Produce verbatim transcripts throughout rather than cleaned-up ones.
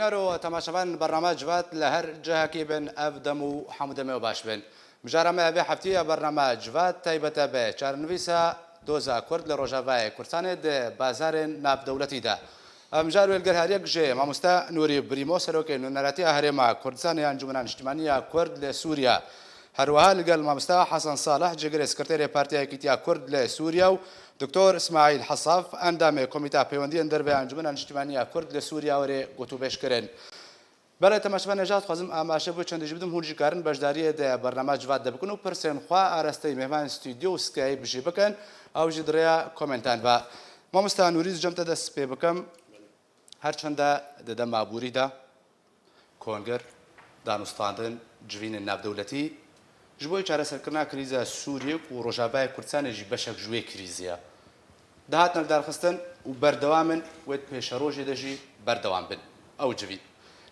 Ero temaşevan bername Civat li her cihekî bin, ev dem û hemû demê baş bin. Mijara me vê heftiyê ya bername Civat taybet e bi çarenivîsa doza Kurd li Rojavayê Kurdistanê di bazarên navdewletî de. Ev mijar wê li gel her yek ji mamoste Nûrî Brîmo, serokê nûneratiya Herêma Kurdistanê ya Encûmena Niştimanî ya Kurd li Sûriye, her wiha li gel mamoste Hesen Salih, cîgirê Sekreterê Partiya Yekîtiya Kurd li Sûriye û Doktor Îsmaîl Hesaf, endamê Komîta Peywendiyên Derve ya Encûmena Niştimanî ya Kurd li Sûriye were gotûbêj kirin. Belê temaşevanê, ez dixwazim amaje bo çendê jî bidim, hûn jî karin beşdariyê di bernama Civat de bikin û pirsên xwe arasteyî mêvan stûdyo û Skype jî bikin, ew jî di rêya komentan ve. Mamosta Nûrî, ez cem te dest pê bikim. Her çende di dema borî de, kongir, danûstandin, civînên navdewletî, ji bo çareserkirina krîza Sûriyê ku Rojavayê Kurdistanê jî beşek ji wê krîzê ye, dihatin lidarxistin û berdewam in, wê di pêşerojê de jî berdewam bin. Ew civîn.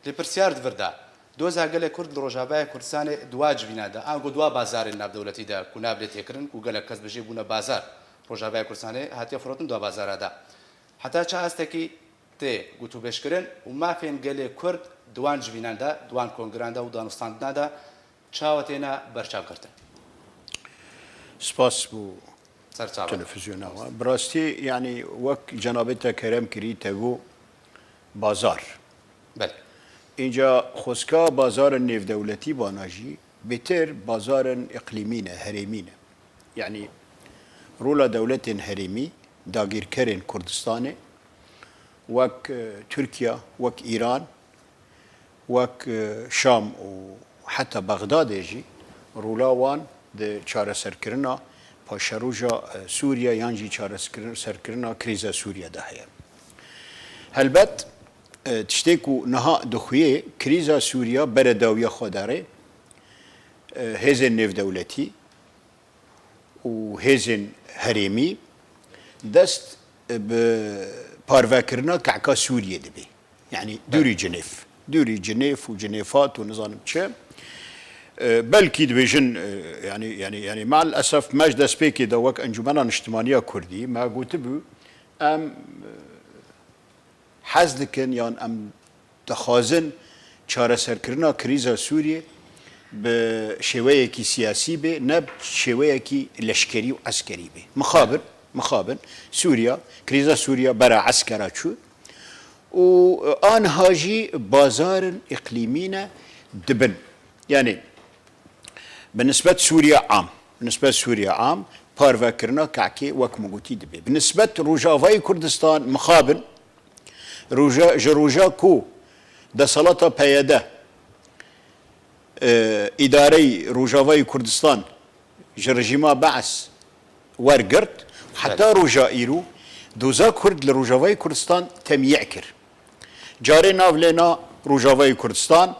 Lê pirsiyar di vir de, doza gelê Kurd li Rojavayê Kurdistanê di wa civîna de, ango di wa bazarên navdewletî de ku nav lê tê kirin, ku gelek kes bêjê bûne bazar, Rojavayê Kurdistanê hatiye firotin di wa bazara de. Heta çi astekî tê gotûbêjkirin û mafên gelê Kurd di wan civînan de, di wan kongiran de û danûstandinan de çawa têne berçavgirtin? Spas bo Ser çavan. Televîzyona we. Bi rastî, yanî wek cenabê te kerem kirî, te got bazar. Belê. Înca xwezka bazarên nêvdewletî bana jî bêtir bazarên îqlîmî ne, herêmî ne. Yanî rola dewletên herêmî, dagîrkerên Kurdistanê, wek, e, Tirkiye, wek Îran, wek, e, Şam û heta Bexdadê jî rola wan di çareserkirina paşeroja, e, Sûriye yan jî çareserkirina krîza Sûriye de heye. Helbet, e, tiştê ku niha dixuye krîza Sûriye bere dawiya xwe derê, e, hêzên nêvdewletî û hêzên herêmî dest bi parvekirina kehka Sûriyê dibe. Yanî dûrî Cinêv. Dûrî Cinêv û Cinêfat û nizanim çi. E, belkî dibêjin, e, yanî, yanî, yanî, me'el esef me ji destpêkê de wek Encûmena Niştimaniya Kurdî me gotibû, em, e, hez dikin yan em dixwazin çareserkirina krîza Sûriyê bi şêweyekî siyasî be, ne bi şêweyekî leşkerî û eskerî be. Mixabin, mixabin, Sûriya, krîza Sûriya bera eskera çû û aniha jî bazarên îqlîmî ne dibin. Yanî, bi nisbet Sûriye am, bi nisbet Sûriye am, parvekirina kehkê wek min gotî dibe. Bi nisbet Rojavayê Kurdistan mixabin, roja, ji roja ku desthilata P Y D, e, îdareyî Rojavayê Kurdistan ji rejîma Be'es wergirt, heta roja îro doza Kurd li Rojavayê Kurdistan temyî kir. Carê nav lê na Rojavayê Kurdistan,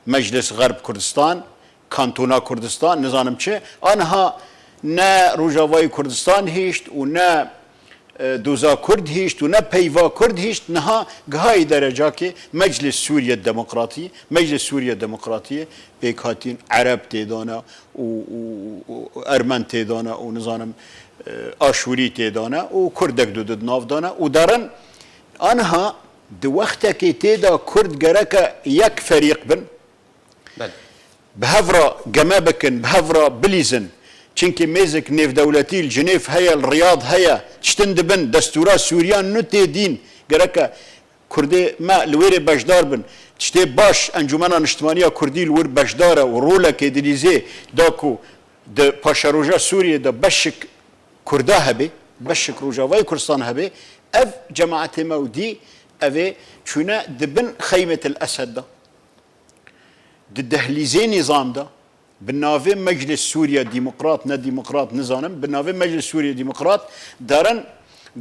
Meclis Xerb Kurdistan, Kantona Kurdistan, nizanim çi. Aniha ne Rojavayê Kurdistan hişt û ne, e, doza Kurd hişt û ne peyva Kurd hişt. Niha gihayî derecakê Meclis Sûriye Demokratî, Meclis Sûriye Demokratiyê pêk hatîn Ereb tê de ne û, û, û Ermen tê de ne û nizanim, e, Aşûrî tê de ne û Kurdek du di nav de ne û derin. Aniha di wextekê tê de Kurd gereke yek ferîq bin, Belê. bi hev re geme bikin, bi hev re bilîzin. Çimkî mêzik nêvdewletî li Cinêv heye, li Riyad heye, tiştin dibin, destûra Sûriyan nû tê dîn. Gereke Kurdê me li wêrê beşdar bin. Tiştê baş Encûmena Niştimaniya Kurdî li wir beşdar e û rolekê dilîzê da ku di paşeroja Sûriyê de beşik Kurda hebe, beşik Rojavayê Kurdistan hebe, ev cemaetê me û dî ev ê çûne di bin xeymetil Esed de. Di dehlîzê nîzam de, bi navê Meclis Sûriye Demokrat, ne Demokrat nizanim, bi navê Meclis Sûriye Demokrat derin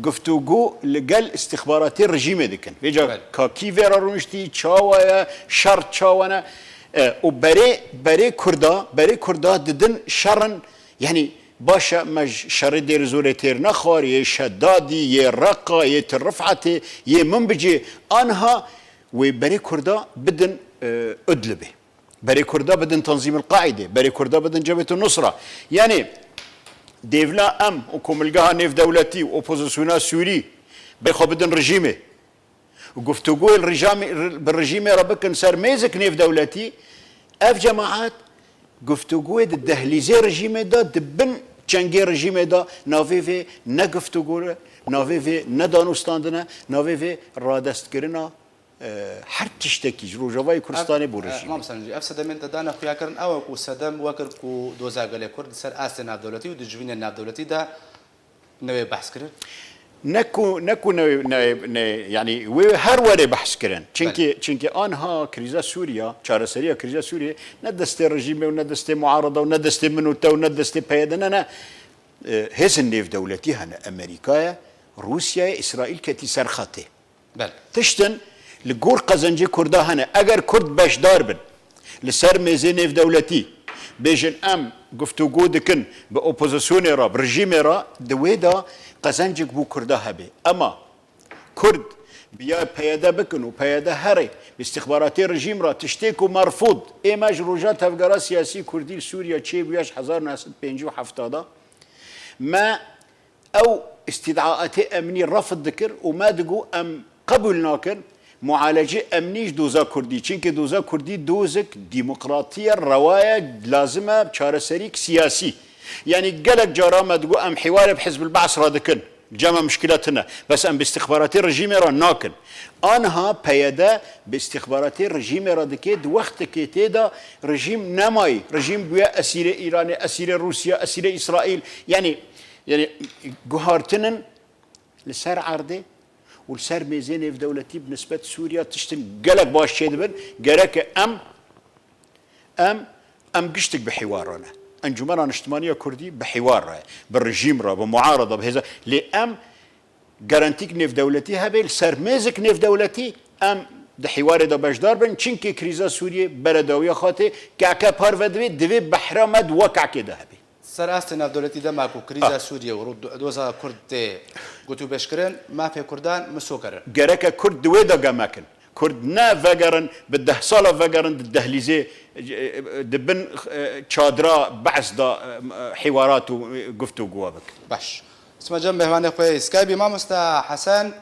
guftûgû li gel îstixbaratê rejîmê dikin. Vêca Belê. kakî vê re rûniştî, çawa ye, şer çawa ne? E, û berê, berê Kurda, berê Kurda didin şerin, yanî baş e, me ji şerê Dêrizorê têr nexwar, yê Şedadî, yê Reqa, yê Tir Rifetê, yê Minbicê, aniha wê berê Kurda bidin, e, Idlibê. Berê Kurda bidin Tenzîm el Qaîdê, berê Kurda bidin Cebhet el Nusra. Yanî dêvla em û komilgeha nêvdewletî û opozisyona Sûrî berê xwe bidin rejîmê. Guftûgoyê li rijamê-, bi rejîmê re bikin ser mêzik nêvdewletî, ev cemaet guftûgoyê di dehlîzê rejîmê de, di bin çengê rejîmê de, navê vê ne guftûgo e, navê vê ne danûstandin e, navê vê radestkirina, e, her tiştekî ji Rojavayê Kurdistanê bo rejîmê. Mam Senî, ev sedemên te dane xuyakirin, ew e ku sedem wekir ku doza gelê Kurd li ser astê navdewletî û di civînên navdewletî de newê behs kirin? Ne ku, ne ku newê, newê, ne, yanî wê her werê behs kirin. Belê. Çimkî, çimkî anha krîza Sûriya, çareseriya krîza Sûriyê ne destê rejîmê û ne destê muarada û ne destê min û te û ne destê P Y D, ne, ne. E, hêzên nêvdewletî hene, Amerîka ye, Rûsya ye, Îsraîl ketî ser xetê. Belê. Tiştin li gor qezencê Kurda hene. Eger Kurd beşdar bin li ser mêzê nêvdewletî, bêjin em guftûgo dikin bi opozisyonê re, bi rejîmê re, di wê de qezencek bo Kurda hebe. Ema Kurd bi ya P Y D bikin û P Y D here bi îstixbaratê rejîm re, tiştê ku merfûd, ê me ji roja tevgera siyasî Kurdî li Sûriye çêbûye ji hezar neh sed pêncî û heft de, me ew îstîdaatê emnî refd dikir û me digot, em qebûl nakin mualecê emnî ji doza Kurdî. Çimkî doza Kurdî dozek demokratî ye, rewa ye, lazim e çareserîk siyasî. Yanî gelek cara me digot, em hîwarê bi Hizb el-Ba's re dikin. Cem e, muşkile tune. Bes em bi îstixbaratê rejîmê re nakin. Anha P Y D bi îstixbaratê rejîmê re dike, di wextekê tê de rejîm nemayî. Rejîm bûye esîrê Îranê, esîrê Rûsya, esîrê Îsraîl. Yanî, yanî guhartinin li ser erdê û li ser mêzê nêvdewletî bi nisbet Sûriya tiştin gelek baş çêdibin. Gereke em Em, em giştik bi hîwar re ne. Encûmena Niştimanî ya Kurdî bi hîwar re ye. Bi rejîm re, bi muarada, bi hêza. Lê em garantîk nêvdewletî hebe, li ser mêzik nêvdewletî em di hîwarê de beşdar bin. Çimkî krîza Sûriyê beredawiya xwe tê, keke parve divê, divê behra me di we kekê de hebe. Ser astê navdewletî dema ku krîza Ah. Sûriyê û ru-, doza Kurd tê gotûbêjkirin, mafê Kurdan misoker in. Gereke Kurd di wê de gemekin. Kurd ne vegerin, bi deh sala vegerin di dehlîzê, e, di bin, e, çadira Be's de, e, hîwarat û, e, guftûgowa bikin. Baş. Çima cem mêvanê xwe yê Skype'ê mamosta Hesen,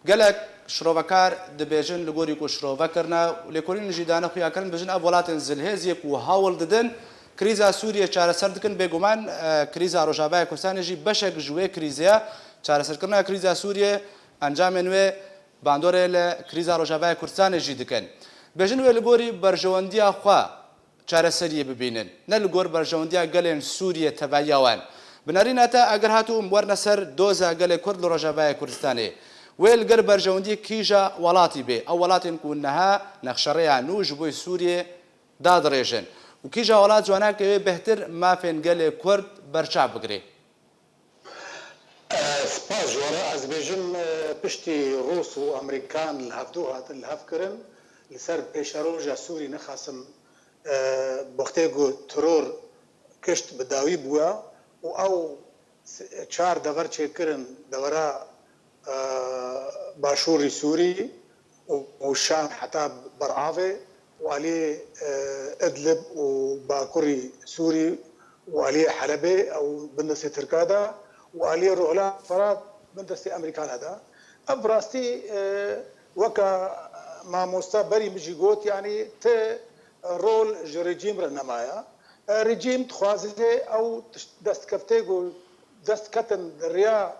gelek şirovekar dibêjin, li gorî ku şirove kirine û lêkolîn jî dane xuya kirin, dibêjin ev welatên zilhêz yê ku hewl didin krîza Sûriyê çareser dikin, bêguman, e, krîza Rojavayê Kurdistanê jî beşek ji wê krîzê ye. Çareserkirina krîza Sûriyê, encamên wê bandorê li krîza Rojavayê Kurdistanê jî dikin. Bêjin wê li gorî berjewendiya xwe çareseriyê bibînin, ne li gor berjewendiya gelên Sûriyê tevahiya wan. Bi nerîna te, eger hatû em werne ser doza gelê Kurd li Rojavayê Kurdistanê, wê li gor berjewendiyê kîja welatî bê? Ew welatên ku niha nexşerêya nû ji bo Sûriyê dadirêjin û kîja welat ji wana ke wê bêhtir mafên gelê Kurd berçav bigirê? E, spas ji we re. Ez dibêjim, e, piştî Rûs û Amerîkan li hevdû hatin li hev kirin, li ser pêşeroja Sûrî nexasim, e, wextê ku teror kişt bi dawî bûya û ew s-, çar dever çêkirin, devera, e, Başûrî Sûrî û, û Şam heta Beravê û aliyê, e, Idlib û Bakurî Sûrî û aliyê Helebê ew bindestê Tirka de û aliyê Ruhla Ferat bindestê Amerîkana de. Ev rastî, e, weka mamosta berî min jî got, yanî ti rol ji rejîm re nemaye. E, rejîm dixwaze ew tişt-, destkeftê ku dest ketin di riya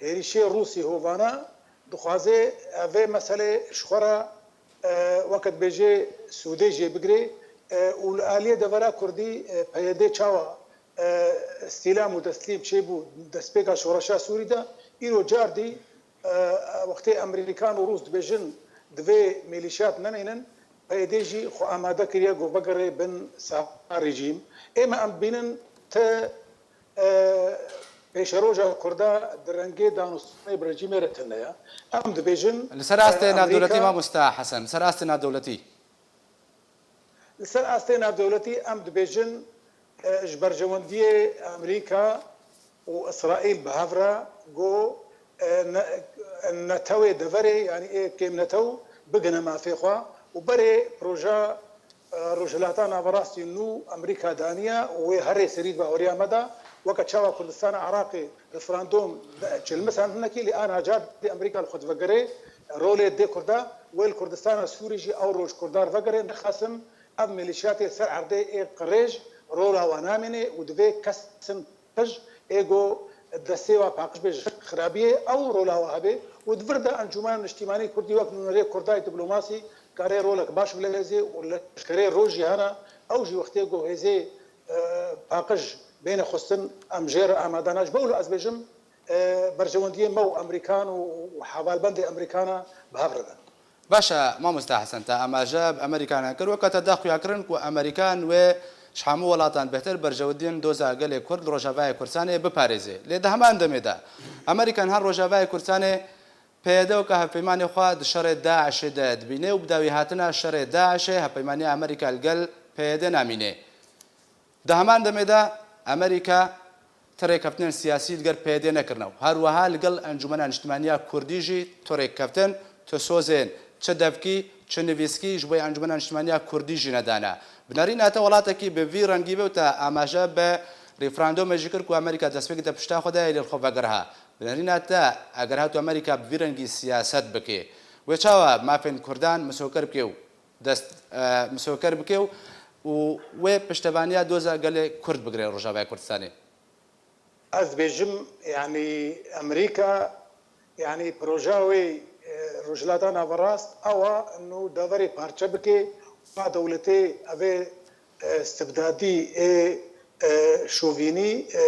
hêrişê Rûsî hovana, dixwaze vê meselê ji xwe re, e, weke dibêje sûdê jê bigire, e, û li aliyê devera Kurdî, e, P Y D çawa, e, îstîlam û teslîm çêbû destpêka şoreşa Sûrî de, îro cardî, e, wextê Amerîkan û Rûs dibêjin divê mêlîşiyat nemînin, P Y D jî xwe amade kiriye ku vegere bin saha rejîm. Ê me em dibînin ti e, pêşeroja Kurda di rengê danûstanê bi rejîmê re tune ye. Em dibêjin, Li ser astê e, navdewletî, Amerîka mamosta Hesen, li ser astê navdewletî. Li ser astê navdewletî em dibêjin, e, ji berjewendiyê Amerîka û Îsraîl bi hev re ku, e, ne-, netewê deverê, yanî ê kêm netew bigihine mafê xwe û berê proja, e, Rojhilata Naverastî nû Amerîka daniye û wê herê serî di baweriya me de Weke çawa Kurdistana Iraqê referandûm çilmisend hinekî, lê aniha car dê Amerîka li xwe divegere, rolê dê Kurda, wê li Kurdistana Sûrî jî ew roj Kurdan vegere, nexasim ev milîşyatê ser erdê ê qirêj rola wan namîne û divê kesin qij ê go destê wa paqij bê ji xirabiyê ew rola wa hebe û di vir de Encûmena Niştîmanî Kurdî wek nûnerê Kurda yê diplomasî kare rolek baş bilezê û leşkerê roj jî hene ew jî wextê go hêzê, e, paqij bêne xwestin em jê re amade ne. Ji bo wilo ez bêjim, e, berjewendiyê me û Amerîkan û, û hevalbendê Amerîkana bi hev re ne. Baş e, mamoste Hesen, te amaje bi Amerîkanan kir, weke te da xuyakirin ku Amerîkan wê ji hemû welatan bêhtir berjewendiyên doza gelê Kurd li Rojavayê Kurdistanê biparêze. Lê di heman demê de Amerîkan her Rojavayê Kurdistanê P Y D weke hevpeymanê xwe di şerê DAIŞê de dibîne û bi dawî hatina şerê DAIŞê hevpeymaniya Amerîka li gel P Y D namîne. Di heman demê de Amerîka ti rêkeftinên siyasî li gel P Y D nekirine û her wiha li gel Encûmena Niştimaniya Kurdî jî tu rêkeftin, tu sozên, çi devkî, çi nivîskî ji bo Encûmena Niştimaniya Kurdî jî nedane. Bi nerîna te welatekî bi vî rengî be û te amaje bi referandûmê jî kir ku Amerîka destpêkê te pişta xwe dayê lê li xwe vegeriha. Bi nerîna te eger hatu Amerîka bi vî rengî siyaset bike, wê çawa mafên Kurdan misoker bike û dest, e, misoker bike û, û wê piştevaniya doza gelê Kurd bigire Rojavaya Kurdistanê? Ez dibêjim, yanî Amerîka, yanî proja wê, e, Rojhilata Naverast ew a, ino deverê parçe bike, va dewletê evê, e, stibdadî ê, e, şovînî, e,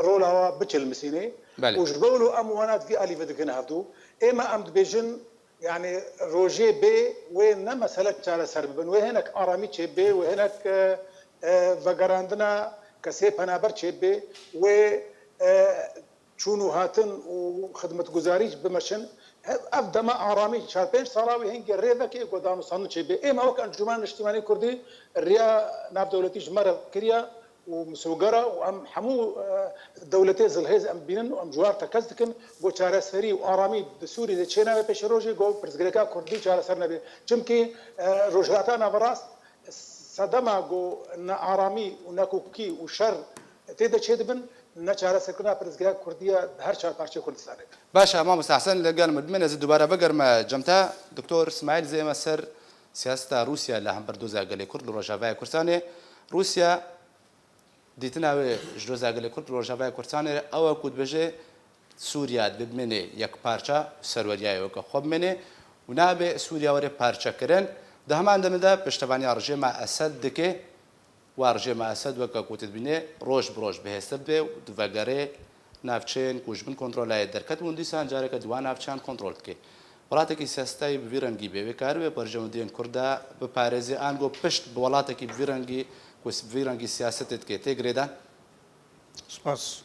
rola wa biçilmisînê. Belê. Û ji bo wilo em wana di vî alî ve dikin hevdû. Ême em dibêjin, Yanî rojê bê wê ne mesele çareser bibin, wê hinek aramî çêbê, wê hinek, e, e, vegerandina kesê penaber çêbê, wê, e, çûn û hatin û xidmetguzarî bimeşin. Ev, ev dema aramî çar pênc sala wê hingê rê veke ku danûstandin çêbê. Êma wek Encûmena Niştimanî Kurdî riya navdewletî ji me re kiriye. û misoger e û em hemû, e, dewletê zilhêz em dibînin û em ji wan tekez dikin, ku çareserî û aramî di Sûriyê de çênabe pêşerojê, ku pirsgirêka Kurdî çareser nebe. Çimkî, e, Rojhilata Naverast sedema ku nearamî û nekokî û şer tê de çêdibin, ne çareserkirina pirsgirêka Kurdî ye di her çar parçeyê Kurdistanê de. Baş e, mamoste Hesen, li gel min bimîne, ez ê dubare bigerime cem te. Doktor Smaîl, zême ser siyaseta Rûsya li hember doza gelê Kurd li Rojavayê Kurdistanê. Rûsya Dîtina wê ji doza gelê Kurd li Rojavaya Kurdistanê re ew e ku dibêje Sûriya divê bimêne yekparça û serweriyayê weke xwe bimêne û nabe Sûriya were parçekirin. Di heman demê de piştevaniya rejêma Esed dike. Wa rejêma Esed weke ku tu dibînê roj bi roj bihêztir dibe û divegere navçeyên ku ji bin kontrola yê derketibûn, dîsan careke di wan navçeyan kontrol dike. Welatekî siyasetayî bi vî rengî bê, wê karibe berjewendiyên Kurda biparêze, ango pişt bi welatekî bi vî rengî ku bi vî rengî siyasetê dike, tê girêdan? Spas.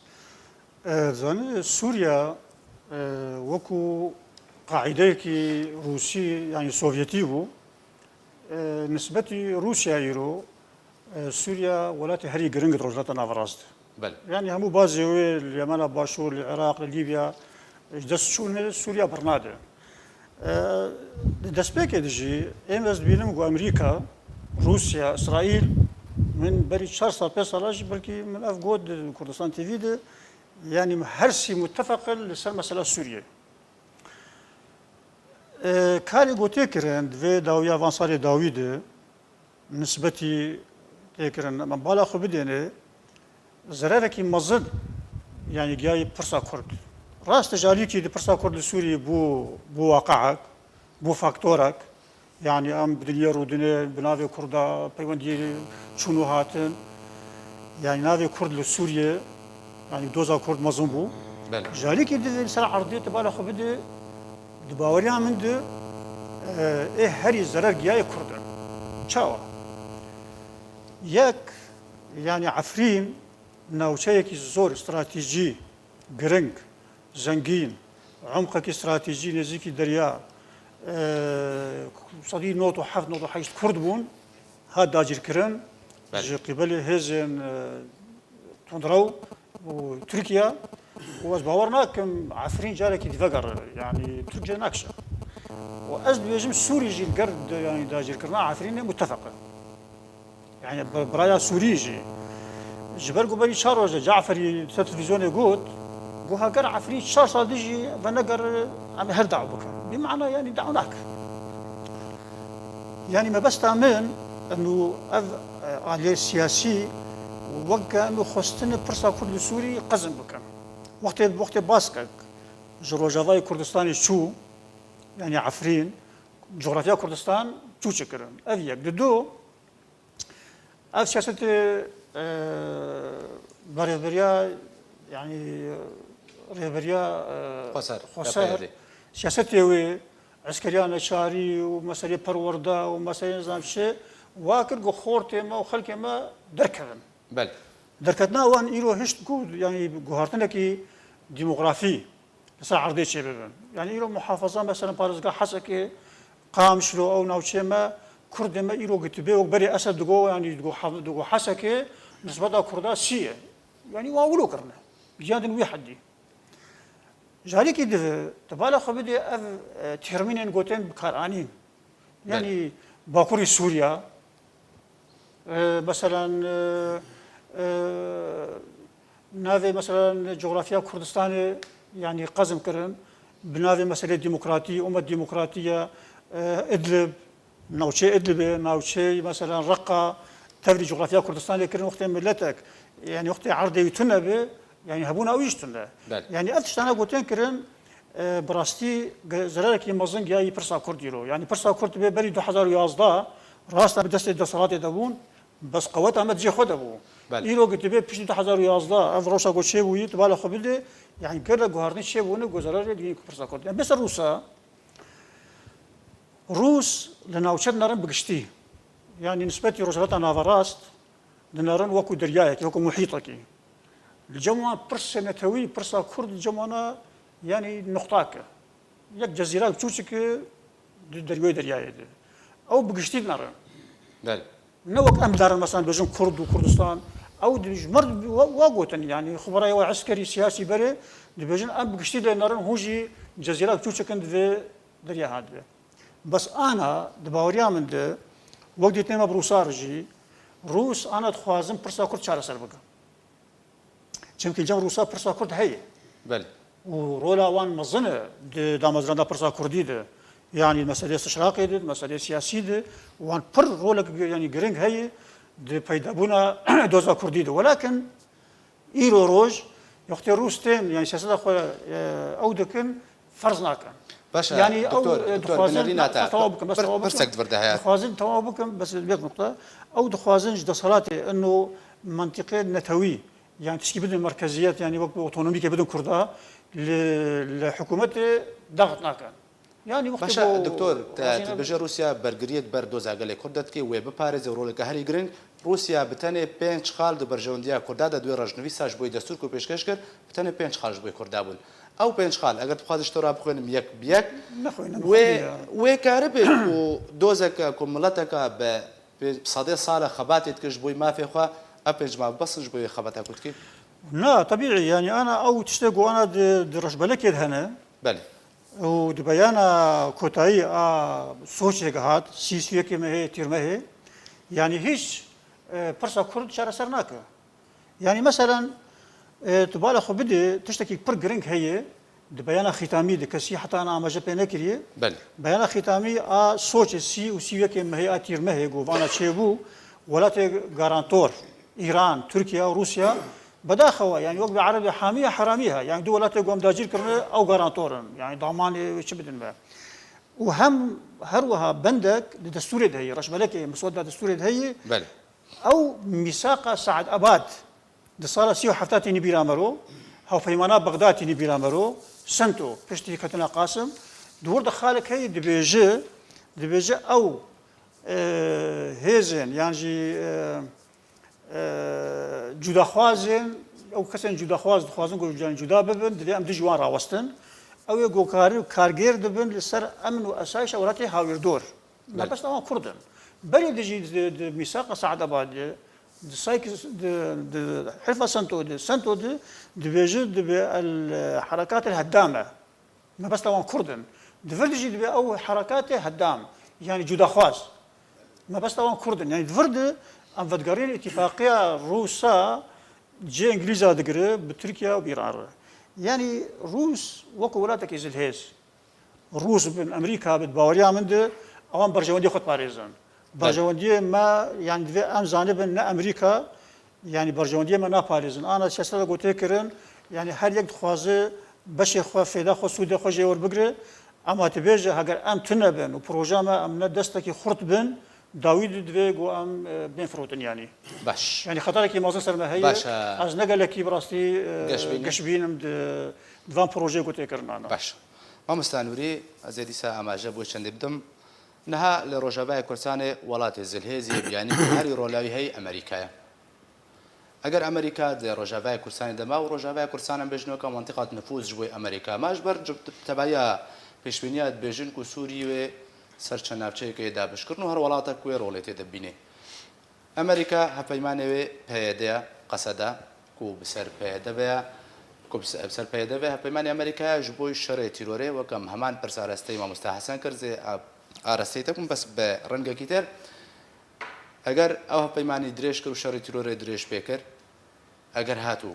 E, zanî, Sûriya, e, wekû qaîdeyekî Rûsî, yanî Sovyetî bû. E, nisbetî Rûsya îro, e, Sûriya welatê herî giring di Rojhilata Naverast. Belê. Yanî hemû bazê wê li Yemena Başûr, li Iraq, li Lîbya, ji dest çûne Sûriya birnade. E, di destpêkê de jî êm ez dibînim ku Amerîka, Rûsya, Îsraîl, min berî çar sal, pênc sala jî belkî min ev got di Kurdistan T V de, yanî her sî mutefeqin li ser mesela Sûriyê. E, karê ku tê kirin di vê dawiya van salê dawî de, nisbetî tê kirin, em bala xwe bidêne, zererekî mezin, yanî giyayî pirsa Kurd. Rast e, ji alîkî di pirsa Kurd li Sûriyê bû, bû waqiek, bû faktorek, yanî em bi dinyê rûdine, bi navê Kurda peywendiyê çûn û hatin, yanî navê Kurd li Sûriyê, yanî doza Kurd mezin bû. Belê. Ji alîkî di ser erdê tu bala xwe bide, di baweriya min de, e, ê herî zerer giyayê Kurd in. Çawa? Yek, yanî Efrîn navçeyekî zor stratejî, giring, zengîn, umqekî stratejî nêzîkî derya, e, sedî nod û heft nod û heşt Kurd bûn, hat dagirkirin. Belê. Ji qîbelê hêzên, e, tundrew û Tirkiye û ez bawer nakim Efrîn carekî dî vegere, yanî Tirkiye nakişe. Û ez dibêjim Sûrî jî li ger de, yanî dagirkirina Efrînê mutefeq e. Yanî bi-, biraya Sûrî jî. Ji ber ku berî çar roj de Caferî ser televîzyonê got, got, heger Efrîn çar sal dijî veneger, em ê her daw bikin. Bi mana, yanî daw nakin. Yanî mebesta min, eno ev, e, aliyê siyasî, weke eno xwestin pirsa Kurd li Sûrî qezim bikin. Wextê, wextê Baskek ji Rojavayê Kurdistanê çû, yanî Efrîn, cografya Kurdistan çûçe kirin. Ev yek. Di du, ev siyasetê, e, berêvberiya, yanî rêveriya, e, Xweser, Xweser, P P D. Siyasetê wê, eskeriya neçarî û meselê perwerda û meselê nizam çi, wa kir ku xortê me û xelkê me derkevin. Belê. Derketina wan îro hişt ku, yanî guhartinekî demografî li ser erdê çêbibin. Yanî îro muhafaza, mesela parêzgeha Hesekê, Qamişlo, ew navçeyê me, Kurdê me îro gotibê wek berê Esed digo, yanî digo Hev-, digo Hesekê, nisbeta Kurda sî ye. Yanî wan wilo kirine. Giyan din wî hedî. Ji alîkî dive, tu bala xwe bidê ev, e, termînên gotin bi kar anîn. Belê. Yanî Bakurê Sûriya, e, meselen, e, e, navê, meselen, cografya Kurdistanê, yanî qezim kirin, bi navê meselê demokratî, umet demokratî ye, e, Idlib, navçeyê Idlibê, navçeyê, meselen, Reqa, tevlî cografya Kurdistanê kirin, wextê miletek, yanî wextê erdê wî tune be, yanî hebûna wî jî tune. Belê. Yanî ev tiştana gotin kirin, e, bi rastî ge-, zererekî mezin gihayî pirsa Kurd îro. Yanî pirsa Kurd dibê berî du hezar û yazdeh rasta bi destê desthilatê de bûn, bes qeweta me di cihê xwe de bû. Belê. Îro ku dibê piştî du hezar û yazdeh ev rewşa ku çêbûyî, tu bala xwe bidê, yanî gelek guhartin çêbûne ku zererê digihîn ku pirsa Kurd. Yanî bêse Rûsa, Rûs li navçe dinerin bi giştî. Yanî nisbetî Rojhilata Naverast dinerin wekû deryayekî, wekû muhîtekî. Li cem wan pirsê netewî, pirsa Kurd li cem wana, yanî nuqtak e. Yek cezîra çûçik e di deryoyê deryayê de. Ew bi giştî dinerin. Belê. Ne wek em dinerin, mesela dibêjin Kurd û Kurdistan. Ew di ji mer wa, wa gotin, yanî xubera wa eskerî, siyasî berê dibêjin em bi giştî lê nerin, hûn jî cezîra çûçik in di vê derya hadibe. Bes ana, di baweriya min de, wek dîtinê me bi Rûsa re jî, Rûs ana dixwazin pirsa Kurd çareser bikin. Çimkî cem Rûsa pirsa Kurd heye. Belê. Û rola wan mezin e di damezranda pirsa Kurdî de. Yanî meseleyê sişraqê de, meseleyê siyasî de, wan pir rolek gi-, yanî giring heye di peydabûna doza Kurdî de. Welakin îro roj, wextê Rûs tên, yanî siyaseta xwe, e, ew dikin, ferz nakin. Baş e, yanî ew, doktor, e, doktor, dixwazin, binêrîna te. Tewa bikim, bes Pir-, tewa bikim. Pirsek di vir de heye. Dixwazin tewa bikim, bes vê nuqta. Ew dixwazin ji desthilatê ino mentiqê netewî, yanî tişkî bidin merkeziyet, yanî wek otonomîkê bidin Kurda, li, li hikûmetê daxit nakin. Yanî wextê Baş e, ku doktor, te, wezîne tu dibêje Rûsya bergiriyê di ber doza gelê Kurd de dike, wê biparêze û roleke herî giring. Rûsya bi tenê pênc xal di berjewendiya Kurda de di wê rojnivîsa ji bo yê destûr ku pêşkêş kir, bi tenê pênc xal ji bo yê Kurda bûn. Ew pênc xal, eger tu bixwazî ji te re bixwînim yek bi yek, Nexwînim, wê, xwedî ya. Wê karibe ku dozeke, ku mileteke bi pê-, bi sedê sal e xebatê dike ji bo yê mafê xwe, ev pênc mal bes in ji bo yê xebata ku dike? Na, tebîî, yanî ana ew tiştê ku ana di, di rojbelekê de hene. Belê. Û di beyana kotayî a Soçê ke hat, sî û yekê mehê, tîrmehê, yanî hîç, e, pirsa Kurd çareser nake. Yanî meselen, e, tu bala xwe bidê, tiştekî pir giring heye, di beyana xîtamî de kesî heta ana amaje pê nekiriye. Belê. Beyana xîtamî a Soçê sî û sî û yekê mehê a tîrmehê ku vana çêbû, welatê garantor, Îran, Tirkiye, Rûsya, bedaxewa, yanî wek bi erebê hamî ya heramî he. Yanî du welatê ku em dagîr kirine, ew garantor in. Yanî damanê wê çi bidin me. Û hem her wiha bendek di destûrê de heye, reşbelekê, misweda destûrê de heye. Belê. Ew mîsaqa Saad Abad di sala sî û hefta tînî bîra me ro, hevpeymana Bexda tînî bîra me ro, Sento, piştî ketina Qasim, di wir de xalek heye dibêje, dibêje ew, e, hêzên, yan jî, e, e, cudaxwazên, ew kesên cudaxwaz dixwazin ku, yanî, cuda bibin, divê em dijî wan rawestin. Ew ê ku kar-, kargêr dibin li ser emn û esayişa welatê hawîrdor. Belê. Mebesta wan Kurd in. Berê dijî di, di mîsaqa Saad Abadê, di Saykis, di, di Hilfa Sento de, Sento de, dibêje, dibe el, e, herekat el heddame. Mebesta wan Kurd in. Di vir de jî dibe ew herekatê heddam, yanî cudaxwaz. Mebesta wan Kurd in. Yanî di vir de em vedigerîn îtîfaqiya Rûsa Cihê Îngilîza digire bi Tirkiye û bi Îran re. Yanî Rûs wekî welatekî zilhêz. Rûs bin, Amerîka bin, baweriya min de ewan berjewendiyê xwe diparêzin. Berjewendiyê me, yanî divê em zanibin ne Amerîka, yanî berjewendiyê me naparêzin. Ana siyaseta gotê kirin, yanî her yek dixwaze beşê xwe, fêda xwe, sûdê xwe jê werbigire. Ema tu bêje, heger em tune bin û proja me em ne destekî xurt bin, dawî de divê ku em, e, bên firotin yanî. Baş. Yanî xeterekî mezin ser me heye. Baş, e, Ez ne gelekî bi rastî, e, Geşbînî. geşbînim di, di van projeyê ku tê kirin ana. Baş. Mamosta Nûrî, ez ê dîsa amaje bo çendê bidim. Niha li Rojavayê Kurdistanê welatê zilhêzî yê biyanî ku herî rola wî heyî Amerîka ye. Eger Amerîka di Rojavayê Kurdistanê de ma û Rojavaya Kurdistan em bêjin weke mentiqat nifûz ji bo Amerîka ma, ji ber cib-, tevahiya pêşbîniya dibêjin ku Sûrî wê ser çend navçeyekê yê dabişkirin û her welatek wê rolê tê de bînê. Amerîka hevpeymanê wê P Y D ya, Qeseda, ku bi ser P Y D ve ya, ku bi se-, bi ser P Y D ve hevpeymanê Amerîka ya ji bo şerê tîrorê, weke em heman pirsa rasteyî mamoste Hesen kir, zê a, a rasteyî te kum bes bi rengekî ter. Eger ew hevpeymanî dirêj kir û şerê tîrorê dirêj pê kir, eger hat û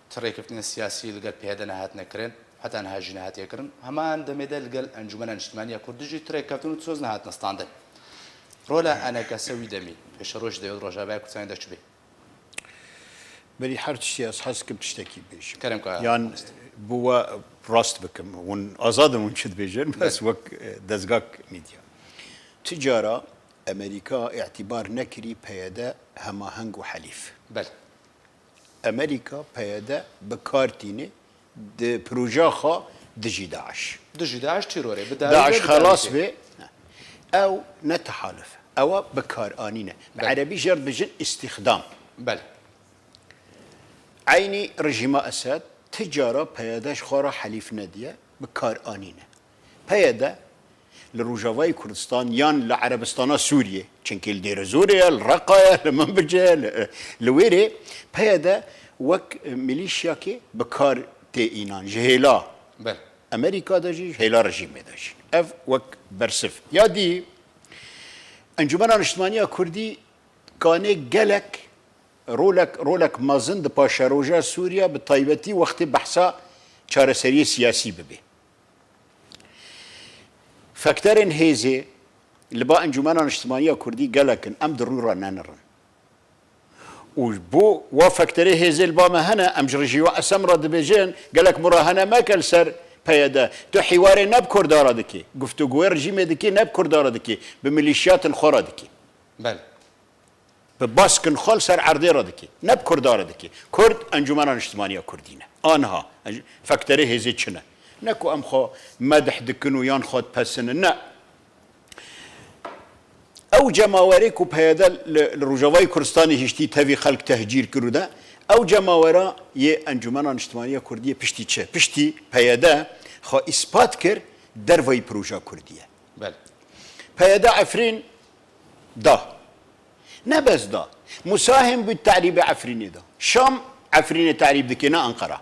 ti rêkeftinên siyasî li gel P Y D nehatine kirin, heta niha jî nehatiye kirin, heman demê de li gel Encûmena Niştimanî ya Kurdî jî ti rêkeftin û ti soz nehatine standin. Rola enekese wî demî, pêşeroj di Rojavaya Kurdistanê de çi bê? Berî her tiştî ez hez kim tiştekî bêjim. Kerem ka Yan mamoste. Bi we rast bikim. Hûn azad in hûn çi dibêjin, bes Belê. wek, e, dezgak medya. Ti cara Amerîka îtîbar nekirî P Y D hemaheng û helîf. Belê. Amerîka P Y D bi kar tîne di proja xwe dijî DAIŞ. Dijî DAIŞ tîrorê, bi dawî DAIŞ de, bi xelas dawî bê. Ew ne tehaluf. Ewa bi kar anîne. Bi Belê. Erebî jê re dibêjin îstîxdam. Belê. Eynî rejîma Esed ti cara P Y D ji xwe re helîf nediye, bi kar anîne. P Y D li Rojavayê Kurdistan yan li Erebistana Sûriyê, çimkî li Dêrezorê ye, li Reqa ye, li Minbic e, li, li wêrê, P Y D wek milîşyakê bi kar tê înan, ji hêla Belê. Amerîka de jî, ji hêla rejîmê de jî. Ev wek bersiv. Ya dî, Encûmena Niştimanî ya Kurdî kanê gelek rolek, rolek mezin di paşeroja Sûriya, bi taybetî wextê behsa çareseriyê siyasî bibe. Fekterên hêzê li ba Encûmena Niştimanî ya Kurdî gelek in, em di rû re nenirin. Û bo wa fekterê hêzê li ba me hene, em ji rejîma Esed re dibêjin, gelek murahene meke li ser P Y D. Tu hîwarê ne bi Kurda re dikî, guftûgoyê rejîmê dikî, ne bi Kurda re dikî, bi milîşyatên xwe re dikî. Belê. Bi baskin xwe li ser erdê re dikî. Ne bi Kurda re dikî. Kurd Encûmena Niştimanî ya Kurdî ne. Aniha enc-, fekterê hêzê çi ne? Ne ku em xwe medh dikin û yan xwe dipesinin. Ne. Ew cemawerê ku P Y D li, li Rojavayê Kurdistanê hiştî tevî xelk tehcîr kir û de, ew cemawera yê Encûmena Niştimanî ya Kurdî yê piştî çi? Piştî P Y D xwe îspat kir dervayî proja Kurdî ye. Belê. P Y D Efrîn da. Ne bes da. Musahim bû terîbê Efrînê da. Şam Efrînê terîb dike, ne Anqara.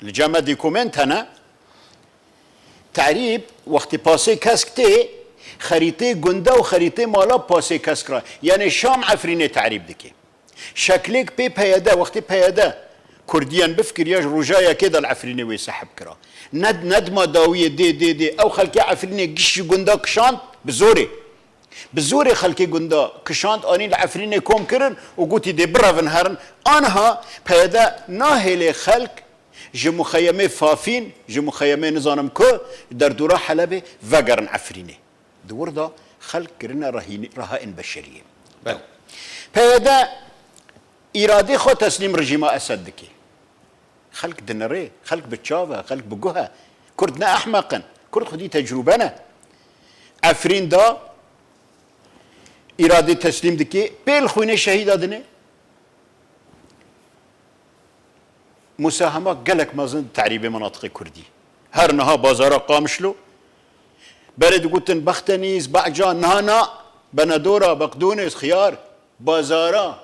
Li cem me dokument hene. Terîb, wextê pasê kesk tê, xerîtê gunda û xerîtê mala pasê kesk re. Yanê Şam Efrînê terîb dike. Şeklêk pê P Y D, wextê P Y D Kurdiyan bifikiriya ji roja yekê de li Efrînê wê seheb kira. Ne, ne dima dawiyê dê, dê, dê. Ew xelkê Efrînê giş ji gunda kişand bi zorê. Bi zorê xelkê gunda kişand, anî li Efrînê kom kirin û gotî dê birevin herin. Aniha P Y D nahêlê xelk ji muxeyemê Fafîn, ji muxeyemê nizanim ku, derdora Helebê vegerin Efrînê. Di wir de xelk kirine rehînî, reha ên beşeriyê. Belê. P Y D îradê xwe teslîm rejîma Esed dike. Xelk dinirê, xelk bi çav e, xelk bi guh e. Kurd ne ehmeq in. Kurd xwedî tecrûbe ne. Efrîn da, îradê teslîm dike, pêl xwînê şehîda dinê. Musahema gelek mezin di terîbê menatiqê kurdî. Her niha bazara Qamişlo, berê digotin Bextenîz, Be'can, niha na, Benedora, Beqdûnêz, Xiyar, bazara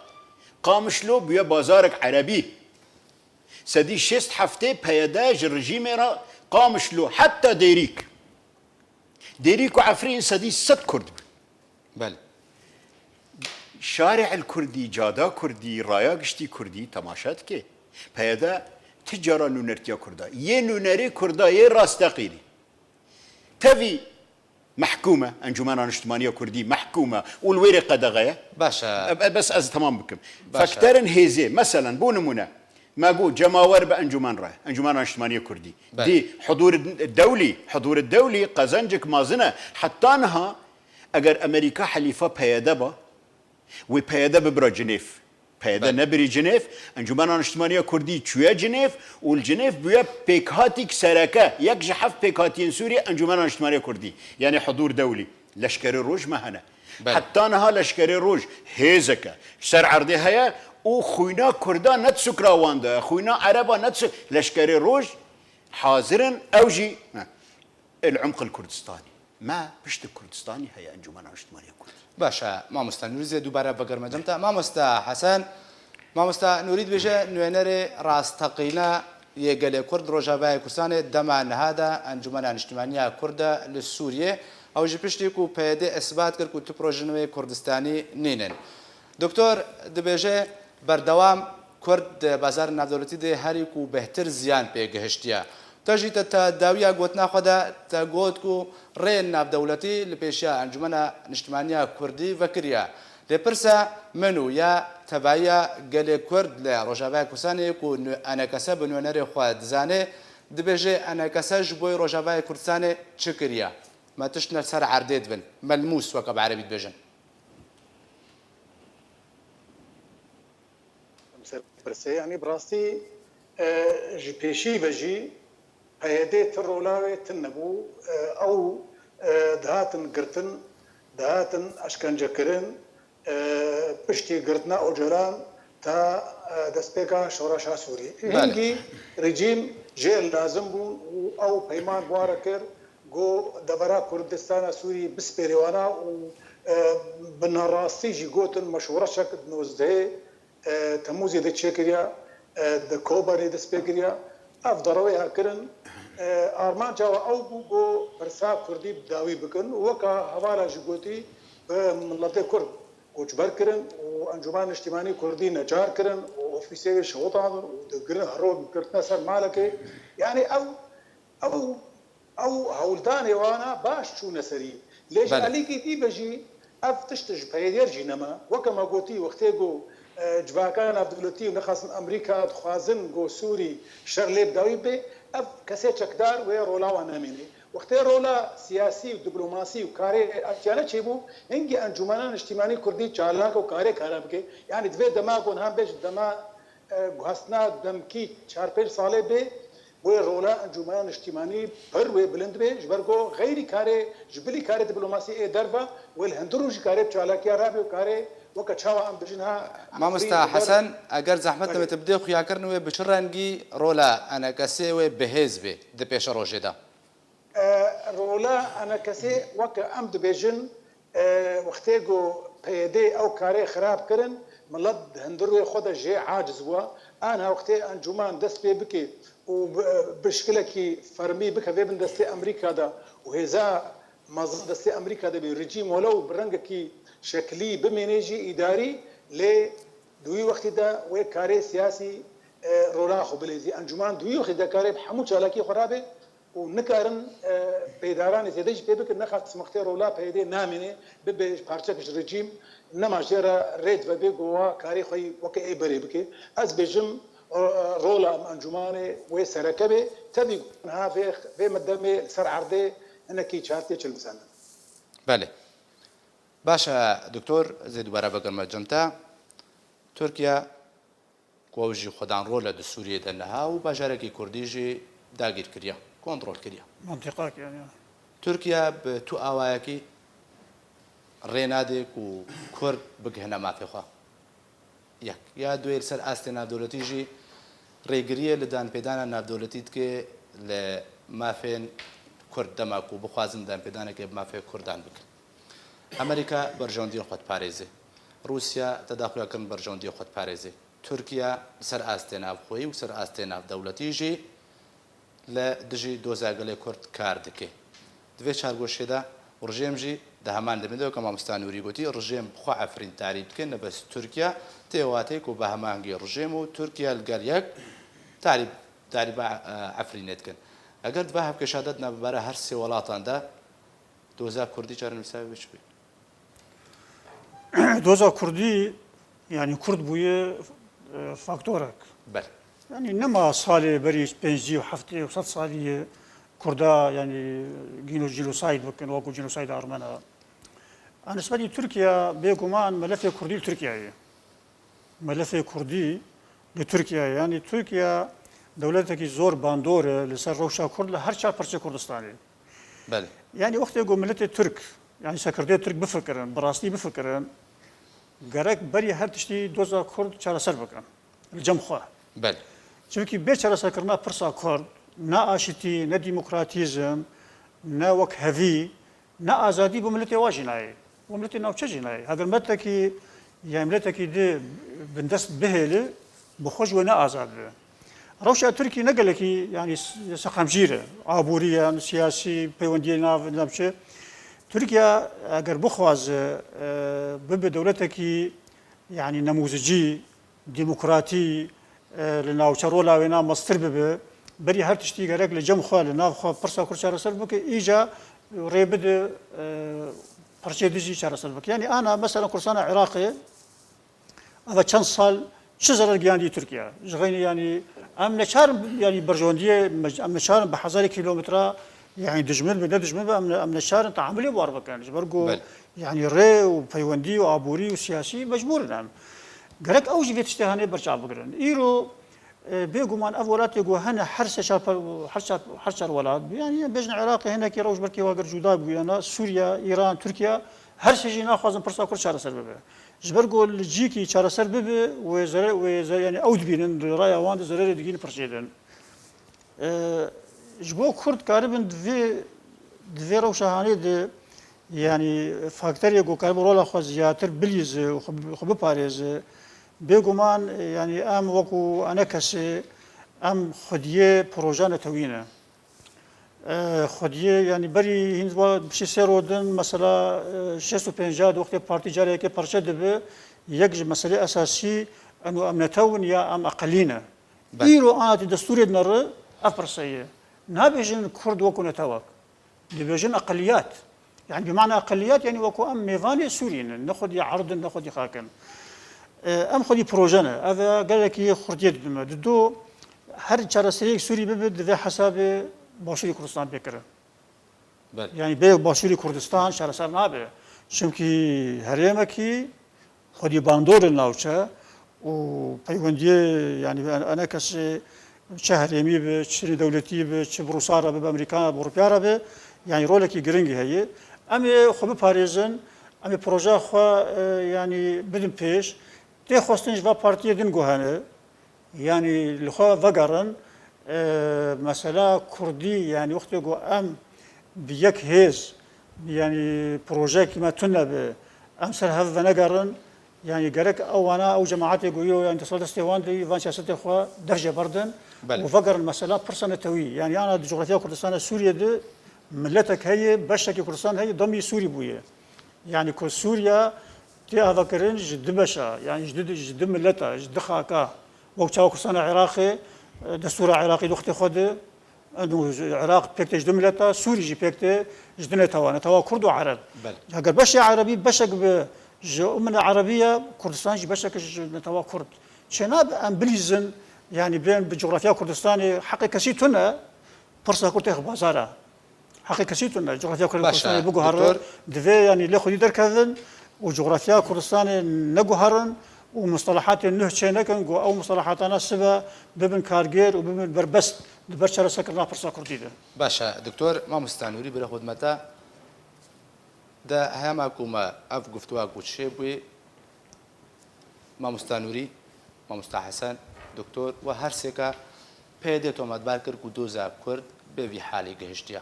Qamişlo bûye bazarek erebî. Sedî şêst heftê P Y D ji rejîmê re Qamişlo heta Dêrîk. Dêrîk û Efrîn sedî sed Kurd bûn. Belê. Şarê el Kurdî, cada Kurdî, raya giştî Kurdî temaşe dike. P Y D ti cara nûnertiya Kurda. Yê nûnerê Kurda yê rasteqînî. Tevî mehkûm e, Encûmena Niştimaniya Kurdî mehkûm e û li wêrê qedexe ye. Baş e. E, e, bes ez temam bikim. Baş e. Fekterên hêzê, meselen, bo nimûne, me got cemawer bi encûmen re, Encûmena Niştimaniya Kurdî. Belê. Dî hudûr dewlî, hudûr dewlî qezencek mazin e. Heta niha eger Amerîka helîfa P Y D ba, wê P Y D bibira Cinêv. P Y D Belê. Nebirî Cinêv, Encûmena Niştimaniya Kurdî çûye Cinêv û li Cinêv bûye pêkhatîk sereke, yek ji heft pêkhatiyên Sûriyê Encûmena Niştimaniya Kurdî. Yanî hudûr dewlî. Leşkerê Roj me hene. Belê. Heta niha Leşkerê Roj hêzeke ji ser erdê heye û xwîna Kurda ne di sukra wan de ye, xwîna Ereba ne di su-, Leşkerê Roj hazir in, ew jî, ne. El umq el Kurdistanî. Me pişt Kurdistanî heye, Encûmena Niştimaniya Kurdî. Baş e, mamosta Nûrî, zê dubare vegerme cem te. Mamosta Hesen, mamosta Nûrî dibêje, nûnerê rasteqîne yê gelê Kurd Rojavayê Kurdistanê dema niha de Encûmena Niştimaniya Kurd e li Sûriyê. Ew ji piştî ku P Y D isbat kir ku tu proje nû yê Kurdistanî nînin. Doktor dibêje, berdewam Kurd di bazarên navdewletî de herî ku bêhtir ziyan pê gihiştiye. Te jî te, te dawiya gotina xwe de te got ku rêyên navdewletî li pêşiya Encûmena Niştimaniya Kurdî vekiriye. Lê pirsa min û ya tevahiya gelê Kurd li Rojavaya Kurdistanê ku nû-, enekese bi nûnerê xwe dizane, dibêje enekese ji bo Rojavaya Kurdistanê çi kiriye? Me tişt ne ser erdê dibin. Melmûs weke bi erebî dibêjin. Em ser pirsê, yanî bi rastî, e, ji pêşî ve jî P Y D ti rola wê tune bû. E, ew, e, dihatin girtin, dihatin eşkencekirin, e, piştî girtina Ocalan ta, e, destpêka şoreşa Sûriyê. Belê. Hingî rejîm jê lazim bûn û ew peyman bi wan re kir, got devera Kurdistana Sûrî bispêrê wana û, e, bi nerastî jî gotin me şoreşek di nozdehê, e, Temûzê de çêkiriya, e, di Kobanê dest pê kiriya. Ev derewê ha kirin, e, armanca we ew bû ku pirsa Kurdî bi dawî bikin û weka hevala jî gotî bi miletê Kurd koçber kirin û Encûmen Niştîmanî Kurdî necar kirin û ofîsê wê şewitandin û digirin hero girtine ser malekê. Yanî ew, ew Ew hewldanê wana baş çûne serî. Lê ji Belê. Alîkî dî ve jî ev tişt ji P Y D jî nema. Weke me gotî, wextê ku, e, civaka navdewletî û nexasin Amerîka dixwazin ku Sûrî şer lê bi dawî bê, ev kesê çekdar wê rola wan nemîne. Wextê rola siyasî û diplomasî û karê ev tiyane çêbû, hingî Encûmena Niştîmanî Kurdî çalak û karê kara bike. Yanî divê dema ku niha bêj dema, e, guhastina demkî çar pênc salê bê, Wê rola Encûmena Niştîmanî pir wê bilind be, ji ber ku xeyrî karê, ji bilî karê diplomasî ê derve, wê li hundir rû jî karê bi çalakiya rabe û karê weke çawa em bijin ha Mamosta Efrîn, Hesen, eger zehmet Belê. Nebe te bidê xuyakirin wê bi çi rengî rola enekesê wê bi hêz bê di pêşerojê de? E, rola enekesê weke em dibêjin, e, wextê ku P Y D ew karê xirab kirin, milet di hundirê xwe de jê aciz bû. Aniha wextê encûman dest pê bike û bi, bi şikilekî fermî bike vê bin destê Amerîka de û hêza mezin destê Amerîka de bê, rejîm welew bi rengekî şekilî bimêne jî îdarî, lê di wî wextî de wê karê siyasî, e, rola xwe bilêzî. Encûman di wî wextî de karê bi hemû çalakiyê xwe rabe. û nikarin, e, peydaranê zêde jî pê bikin, nexasim wextê rola P Y D namîne, bibe parçek ji rejîm, nema jê re rê divebê ku wa karê xwe yî weke ê berê bike. Ez bêjim, e, rola em encûmanê wê sereke be, tevî niha vê, vê me demê li ser erdê hinekî çartê çil bizandin. Belê. Baş e, doktor, zê dubare vegerime cem te. Tirkiye ku ew jî xwedan rol e di Sûriyê de niha û bajarekî Kurdî jî dagîr kiriye, kontrol kiriye. Mentiqak yani. Tirkiye bi tu awayekî rê nade ku Kurd bigihine mafê xwe. Yek. Ya duyê li ser astê navdewletî jî rêgiriyê li danpêdana navdewletî dike li mafên Kurd dema ku bixwazin danpêdanekê bi mafê Kurdan bikin. Amerîka berjewendiyên xwe diparêze. Rûsya te daxuya kirin berjewendiyên xwe diparêze. Tirkiye li ser astê navxweyî û ser astê navdewletî jî li dijî doza gelê Kurd kar dike. Di vê çargoşê de Rejîm jî di heman demê de, weke mamosta Nûrî gotî, rejîm bi xwe Efrîn tarîf dike, ne bes Tirkiye, tê watê ku bi hemahengî rejîm û Tirkiye li gel yek tarîf, tarîfa, e, Efrînê dikin. Eger di va hevkêşa de di navbera her sê welatan de doza Kurdî çarenivîsa wê çi bê? Doza Kurdî, yanî Kurd bûye, e, faktorek. Belê. Yanî nema salê berî pêncî û heftê û sed salî ye Kurda, yanî gîno jînosayd bikin, wekû jînosayda Armena. A nisbetî Tirkiye, bêguman melefê Kurdî li Tirkiye ye. Melefê Kurdî li Tirkiye ye. Yanî Tirkiye dewletekî zor bandor e li ser rewşa Kurd li her çar parçeyê Kurdistanê. Belê. Yanî wextê ku miletê Tirk, yanî serkirdeyê Tirk bifikirin, bi rastî bifikirin, gerek berî her tiştî doza Kurd çareser bikin. Li cem xwe. Belê. Çimkî bê çareserkirina pirsa Kurd, ne aşitî, ne demokratîzm, ne wekhevî, ne azadî bo miletê wa jî nayê. Bo miletê navçe jî nayê. Heger miletekî, yanî miletekî di bindest bihêli, bi xwe ji wê ne azad be. Rewşa Tirkî ne gelekî, yanî s-, seqemgîr e. Aborî ye, siyasî, peywendiyê nav, nav çi. Tirkiye eger bixwaze, e, bibe dewletekî, yanî nemûzicî, demokratî, e, li navçe rola wê na mestir bibe, berî her tiştî gerek li cem xwe, li nav xwe pirsa Kurd çareser bike, îca rê bide, e, parçeyê din jî çareser bike. Yanî ana mesela Kurdistana Iraqê, eva çend sal çi zerer gihiyandî Tirkiye? Ji xeynî yanî em neçarin yanî berjewendiyê, em neçarin bi hezarê kîlometre yanî dijmin be, ne dijmin be, em ne, em neçarin teamulê bi war bikin. Ji ber ku Belê. yanî rê û peywendî û aborî û siyasî mecbûr in em. Gerek ew jî vê tiştê hanê berçav bigirin. Îro, e, bêguman ev welatê ku hene her sê çar per-, her çar, her çar welat, yanî bêjin Iraqê hinekî rewş belkî wa ger cuda bûyana, Sûriye, Îran, Tirkiye, her sê jî naxwazin pirsa Kurd çareser bibe. Ji ber ku li cîkî çareser bibe, wê zere-, wê zere-, yanî ew dibînin, di raya wan de zererê digihînin pirsê din. E, ji bo Kurd karibin di vê, di vê rewşa hanê de, yanî faktorê ku karibe rola xwe ziyatir bilîze û xwe, xwe biparêze, bêguman, yanî em wekû enekesê, em xwediyê proja netewî ne. E, xwediyê, yanî berî hîn va piştî sê ro din, mesela, e, şêst û pênc de wextê partî careke parçe dibe, yek ji meselê esasî eno em netew in ya em eqelî ne. Belê. Îro ana di destûrê de nere ev pirse ye. Nabêjin Kurd wekû netewek. Dibêjin eqeliyat. Yanî bi mana eqeliyat, yanî wekû em mêvanê Sûriyê ne. Ne xwedî erd in, ne xwedî xak in. E, em xwedî proje ne. Ev e gelekî xurtiyê didime. Dido her çareseriyek Sûrî bibe, divê hesabê Başûrê Kurdistan bê kirin. Belê. Yanî bê Başûrê Kurdistan çareser nabe. Çimkî herêmekî xwedî bandor li navçe û peywendiyê, yanî enekesê çi herêmî be, çi nêdewletî be, çi bi Rûsa re be, bi Amerîkan re, bi Ewropa re be, yanî rolekî giring heye. Em ê xwe biparêzin, em ê projeya xwe, e, yanî bidin pêş. Tê xwestin ji va partiyê din guhene. Yanî li xwe vegerin, e, mesela Kurdî, yanî wextê ku em bi yek hêz, yanî projeyekî me tune be, em ser hev venegerin, yanî gerek ew wana, ew cemaetê ku yo, yanî desthilat destê wan de, van siyasetê xwe dev jê berdin Belê. û vegerin mesela pirsa netewî. Yanî ana di cografya Kurdistana Sûriyê de miletek heye, beşekî Kurdistan heye, demî Sûrî bûye. Yanî ku Sûriye tê avakirin ji du beşa, yanî ji du, ji du mileta, ji du xaka, wek çawa Kurdistana Iraqê, e, destûra Iraqî di wextê xwe de, eno Iraq pêk tê ji du mileta, Sûrî jî pêk tê ji du netewa, netewa Kurd û Ereb. Belê. Heger beşê Erebî beşek bi ji Umma Erebiye, Kurdistan jî beşek ji netewa Kurd. Çênabe em bilîzin, yanî bên bi cografya Kurdistanê heqê kesî tune, pirsa Kurd têxe bazara. Heqê kesî tune. Cografya Kurd-, Baş e, Kurdistanê biguhere, doktor. Divê yanî lê xwedî derkevin û cografya Kurdistanê neguherin û mustalahatên nuh çê nekin ku ew mustalahatana sibe bibin kargêr û bibin berbest di ber çareserkirina pirsa Kurdî de. Baş e, doktor, mamosta Nûrî, bira xwe dime te. De hema ku me ev guftûa ku çêbûyî, mamosta Nûrî, mamosta Hesen, doktor, we her sêka P Y D tometbar kir ku doza Kurd bê vî halê gihiştiye.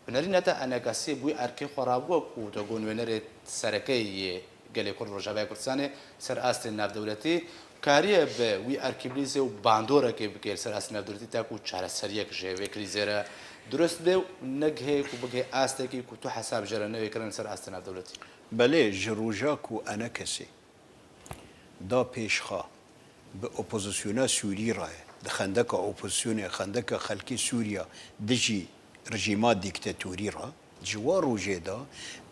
Bi nerîna te enekesê bi wî erkê xwe rabû ku te got nûnerê sereke yê gelê Kurd Rojavayê Kurdistanê ser astê navdewletî kariye bi wî erkî bilîzê û bandorekê bike li ser astê navdewletî ta ku çareseriyek ji vê krîzê re Durust bê û negihê ku bigihê astekî ku tu hesab jere newê kirin ser astê navdewletî. Belê, ji roja ku enekesê da pêşxa bi opozisyona Sûrî re, di xendeka opozisyonê, xendeka xelkê Sûriya dijî rejîma dîktatorî re, ji wa rojê de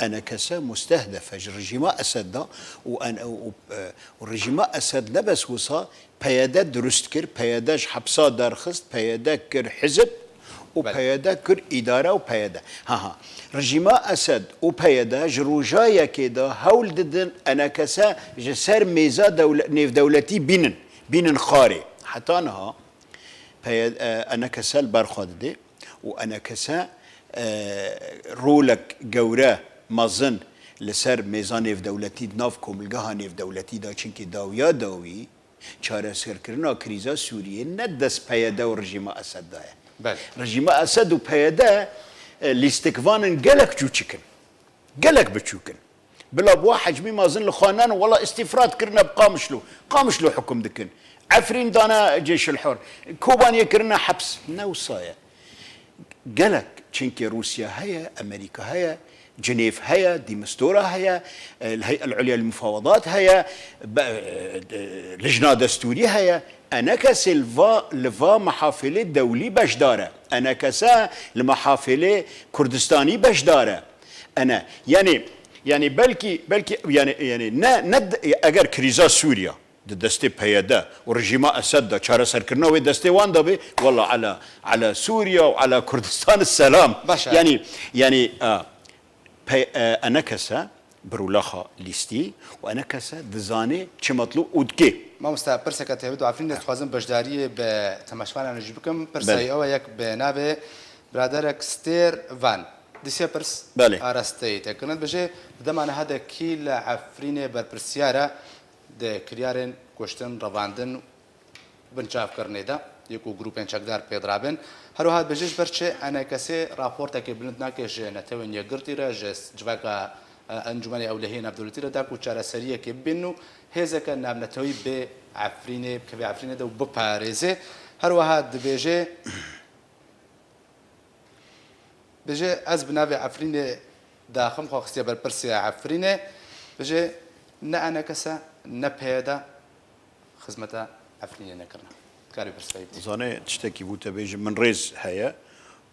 enekese mustehdef e ji rejîma Esed de û en-, û, e, û rejîma Esed ne bes wisa P Y D durust kir, P Y D ji hepsa derxist, P Y D kir hizib û Belê. P Y D kir îdare û P Y D. Ha ha. Rejîma Esed û P Y D ji roja yekê de hewl didin enekese ji ser mêza dewle-, nêvdewletî bînin, bînin xarê. Heta niha P Y D, e, enekese li ber xwe didê û enekese, e, rolek gewre, mezin li ser mêza nêvdewletî di nav komilgeha nêvdewletî de, çimkî dawiya dawî çareserkirina krîza Sûriyê ne dest P Y D û rejîma Esed de ye. Belê. Rejîma Esed û P Y D, e, lîstikvanin gelek çûçik in. Gelek biçûk in. Bila bi wa hecmî mezin li xwe nen, wela îstîfrad kirine bi Qamişlo. Qamişlo hukum dikin. Efrîn dane Cêşil Hor. Kobaniyê kirine heps. Ne wisa ye. Gelek, çimkî Rûsya heye, Amerîka heye, Cinêv heye, Dîmistora heye, e, El-Hey'e El-Ulya Lil-Mufawedat heye, be-, e, Lijna Destûrî heye. Enekesê li va, li va mehafilê dewlî beşdar e. Enekese li mehafilê Kurdistanî beşdar e. Ene, yanî, yanî belkî, belkî, yanî, yanî ne, ne, eger krîza Sûriya di destê P Y D û rejîma Esed de çareserkirina wê destê wan de bê, wela ala, ala Sûriya û ala Kurdistan selam. Baş e. Yanî, yanî, a, P-, e, enekese bi rûlaxa lîstî û enekese dizanê çi metlûb û dikê. Mamosta, pirseke tevî du Efrîn de dixwazim beşdariyê bi temaşevanan jî bikim. Pirsa Belê. Ew e yek bi navê biraderek Stêr Van. Disiye pirs Belê. Arasteyê te kirin. Dibêje, di dema niha de kî li Efrînê berpirsiyar e di kiryarên kuştin, revandin, binçavkirinê de yê ku grûpên çekdar pê dirabin. Her wiha dibêje ji ber çi enekesê raportekê bilind nake ji Netewên Yekgirtî re, ji civaka, e, Encûmenê Ewlehiyê Navdewletî re da ku çareseriyekê bibînin û hêzeke navnetewî bê Efrînê, bikeve Efrînê de û biparêze. Her wiha dibêje, Bêje, ez bi navê Efrînê daxim xwe xistiye ber pirsê Efrînê. Bêje, ne enekese, ne P Y D xizmeta Efrînê nekirine. Dikarî pirsayî bidî. Zanê, tiştekî bû te bêjî, min rêz heye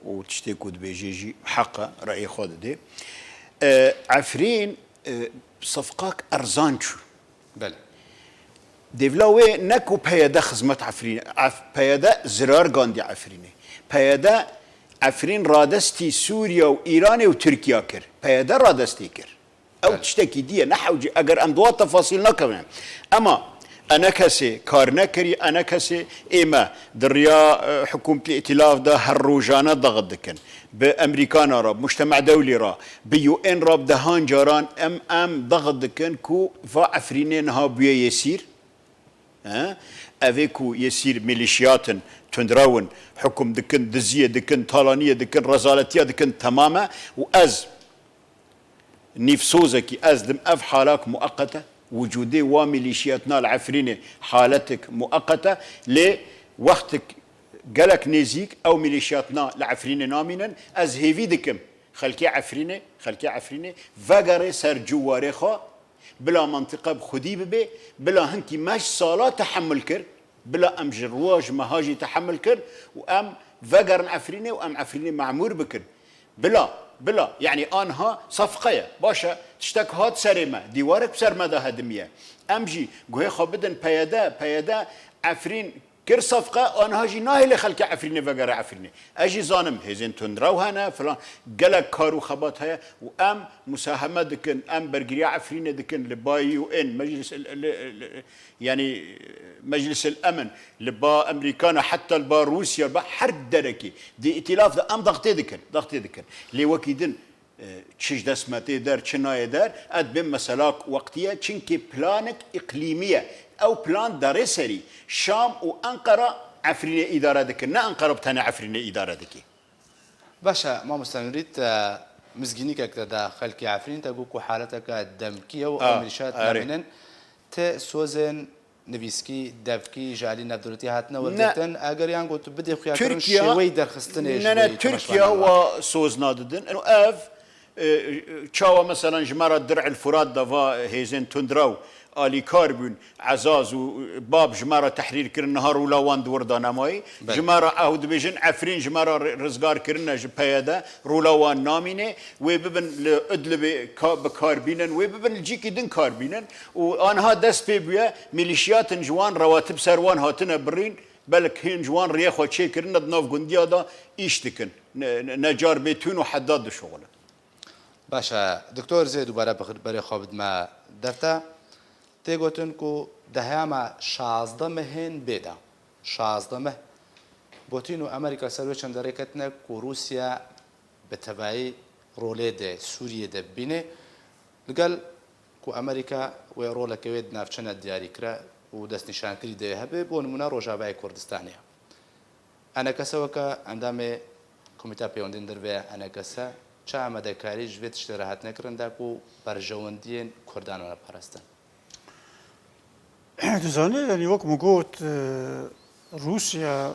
û tiştê ku dibêjê jî heq e, reyê xwe didê. E, Efrîn, e, sefqak erzan çû. Belê. Dêvla wê ne ku P Y D xizmet Efrînê, Ef-, P Y D zirar gandî Efrînê. P Y D Efrîn radestî Sûriye û Îranê û Tirkiye kir. P Y D radestê kir. Ew Belê. Tiştekî dî ye, ne hewcî. Eger em di wa tefasîl nakevin. Ema enekesê kar nekirî, enekesê ê me di riya, e, hikûmetê îtîlaf de her rojane daxit dikin. Bi Emerîkana re, bi Mujtema Dewlî re, bi U N re bi dehan caran em, em daxit dikin ku va Efrînê niha bûye yêsîr. He? Ev ê ku yêsîr milîşiyat in, tundrew in, hukum dikin, diziyê dikin, talaniyê dikin, rezaletiya dikin, temam e û ez nîvsozekî, ez dim ev halak mueqet e, wicûdê wa milîşiyatna li Efrînê haletik mueqet e, lê wextik gelek nêzîk ew milîşiyatna li Efrînê namînin. Ez hêvî dikim xelkê Efrînê, xelkê Efrînê vegere ser ciwarê xwe, bila mentiqe bi xwedî bibe, bila hinkî me ji sala tehemul kir, bila em ji roj meha jî tehemul kir û em vegerin Efrînê û em Efrînê memûr bikin. Bila, bila, yanî anha safqe ye. Baş e, tiştek hat serê me, dîwarek bi ser me de hedimiye. Em jî guhê xwe bidin P Y D, P Y D Efrîn kir safqe, anha jî nahêle xelkê Efrînê vegere Efrînê. Ez jî zanim, hêzên tundrew hene, filan, gelek kar û xebat heye û em musaheme dikin, em bergiriya Efrînê dikin li ba U N, Meclis, li, li, li, yanî Meclis el Emin, li ba Emerîkana, heta li ba Rûsya, li ba her derekê, di îtîlaf de em daxtê dikin, daxtê dikin. Lê wekî din, e, çi ji dest me tê der, çi nayê der, ez dibêm mesela wextî ye, çimkî planek îqlîmî ye. Ew plan derê serî Şam û Enqera Efrînê îdare dikin, ne Enqera bi tenê Efrînê îdare dike. Baş e, mamoste Nûrî, te mizgînîkek te da xelkê Efrînê, te got ku haleteke demkî ye û ew A, milîşiyat erê. Namînin. Ti sozên nivîskî, devkî ji alî navdewletî hatine wergirtin? Eger yan got bidê xuyakirin Tirkiye, şêweyî derxistinê ji ne, ne, wê Tirkiye temaşevanê wa soz nadidin. Eno ev, e, çawa meselan ji me re Dir'il Furat de va hêzên tundrew alîkar bûn, Ezaz û Bab ji me re tehrîr kirin, niha rûla wan di wir de nemayî. Belê. Ji me re ew dibêjin Efrîn ji me re ri-, rizgar kirine ji P Y D, rûla wan namîne. Wê bibin li Idlibê ka-, bi kar bînin, wê bibin li cîkî din kar bînin. Û aniha dest pê bûye, milîşiyatên ji wan rewatib ser wan hatine birîn, belk hên ji wan rêyê xwe çêkirine di nav gundiya de îş dikin. Ne, ne, necar bê tûn û hedad dişuxulin. Baş e, Doktor, zê dubare bi xir-, berê xwe bidime dev te. Tê gotin ku di heyama şazdeh mehên bê de, şazdeh meh, Putin û Amerîka ser wê çemde rêketine ku Rûsya bi tevayî rolê di Sûriyê de bibîne, li gel ku Amerîka wê roleke wê di navçe ne diyarî kire û destnîşankirî dê hebe, bo nimûne Rojavayê Kurdistanê ye. Enekese weke endamê Komîteya Peywendiyên Derve ya Enekese, çi amadekarî ji vê tiştê re hatine kirin da ku berjewendiyên Kurdan were parastin? Dizane, yanî wek min got, e, Rûsya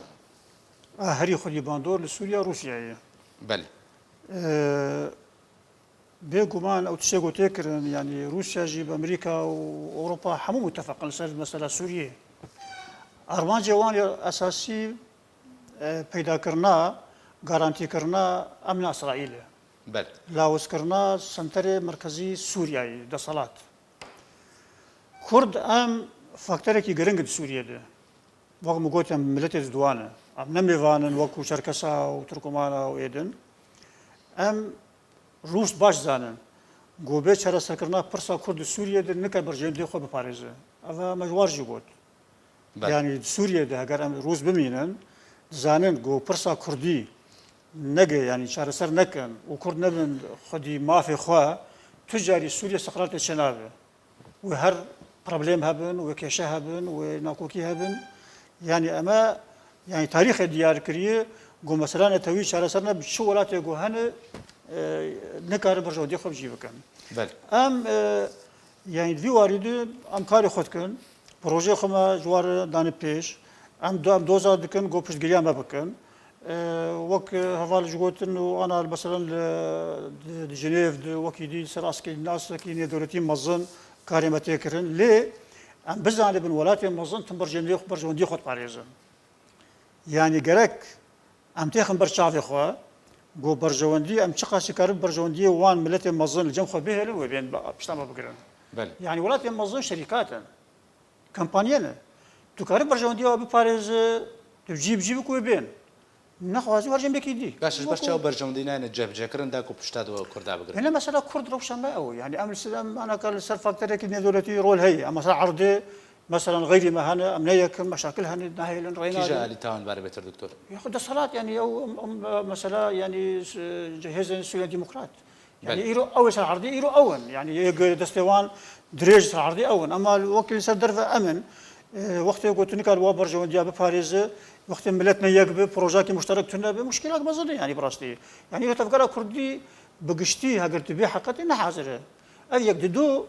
a herî xwedî bandor li Sûriya Rûsyayê ye. Belê. E, Bêguman ew tiştê ku tê kirin, yanî Rûsya jî bi Amerîka û Ewropa hemû mutefeq in li ser mesela Sûriyê. Armancê wan ya esasî, e, peydakirina, garantîkirina emna Îsraîlê. Belê. Lawizkirina senterê merkezî Sûriyayê, deselat. Kurd em faktorekî giring in di Sûriyê de. Wek min got, em miletê ziduwan in. Em ne mêvan in wekû Çerkesa û Tirkomana û ê din. Em Rûs baş dizanin ku bê çareserkirina pirsa Kurd di Sûriyê de nike berjewendiyê xwe biparêze. Ev me ji war jî got. Belê. Yanî di Sûriyê de heger em Rûs bimînin, dizanin ku pirsa Kurdî nege, yanî çareser nekin û Kurd nebin xwedî mafê xwe, tu carî Sûriye istiqrar tê çênabe. Wê her problem hebin, wê kêşe hebin, wê nakokî hebin. Yanî eme, yanî tarîxê diyar kiriye, ku mesela netewî çareser ne bi çi welatê ku hene, e, nikarin berjewendiyê xwe bi cî bikin. Belê. Em, e, yanî di vî warî de em karê xwe dikin, projeyê xwe me ji war dane pêş, em do-, em doza dikin ku piştgiriya me bikin. E, wek, e, heval ji gotin û ana mesela li, di, di Jinêv de wekî dî ser askê, asekî nêdewletî mezin karê me tê kirin. Lê em bizanibin welatên mezin tim berjewendiyê xwe, berjewendiyê xwe diparêzin. Yanî gerek em têxin ber çavê xwe, ku berjewendî, em çiqas jî karin berjewendiyê wan miletên mezin li cem xwe bihêlin, wê bên ba-, pişta me bigirin. Belê. Yanî welatên mezin şerîkat in. Kampanya ne. Tu karî berjewendiya we biparêze, tu cî bi cî bikû wê bên. Nexwazî werjemekî dî. Baş, ji ber çawa berjewendî nayêne cebcekirin da ku pişta di Kurda bigirin? Hele mesela Kurd rewşa me ew. Yani em li ser, em anaka li ser faktorekî nêdewletî rol heye. Em mesela erdê, mesela xeyrî me hene, em ne yekin, meşakil hene, nahêlin, reyna. Kîja alî tawan bare bêtir doktor? Ya xwe desthilat yani ew, em, em, mesela yani, e, hêzên Sûriya Demokrat. Yani Belê. Îro ew ê ser erdê, îro ew in. Yani yê destê wan dirêj ser erdê ew in. Ema wekî li ser derve em in. E, wextê ku tu nikar wa berjewendiya biparêze, wextê milet ne yek be, projeyekî muşterek tune be, muşkilak mezin e yani bi rastî. Yani îro tevgera Kurdî bi giştî, heger tu bê heqetê ne hazir e. Ev yek didu,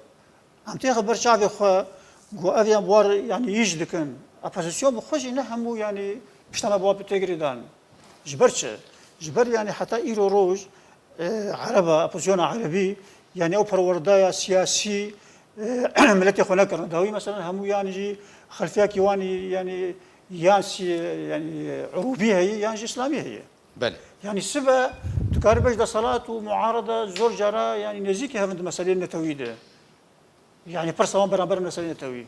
em têxe ber çavê xwe, ku ev yan bi war yani îş dikin. Opozîsyon bi xwe jî ne hemû yani pişta me bi wa têgirê dan. Ji ber çi? Ji ber yani heta îro roj, e, Ereba, opozisyona Erebî, yani ew perwerdaya siyasî, e, miletê xwe nekirine dawî, mesela hemû yan jî xelfiyakî wan yani yan si-, yani Urûbî heye, yan jî Îslamî heye. Belê. Yani sibe tu karî bêj deselat û muarada zor cara yani nêzîkî hev in di meseleyên netewî de. Yani pirsa wan beraber meseleyê netewî.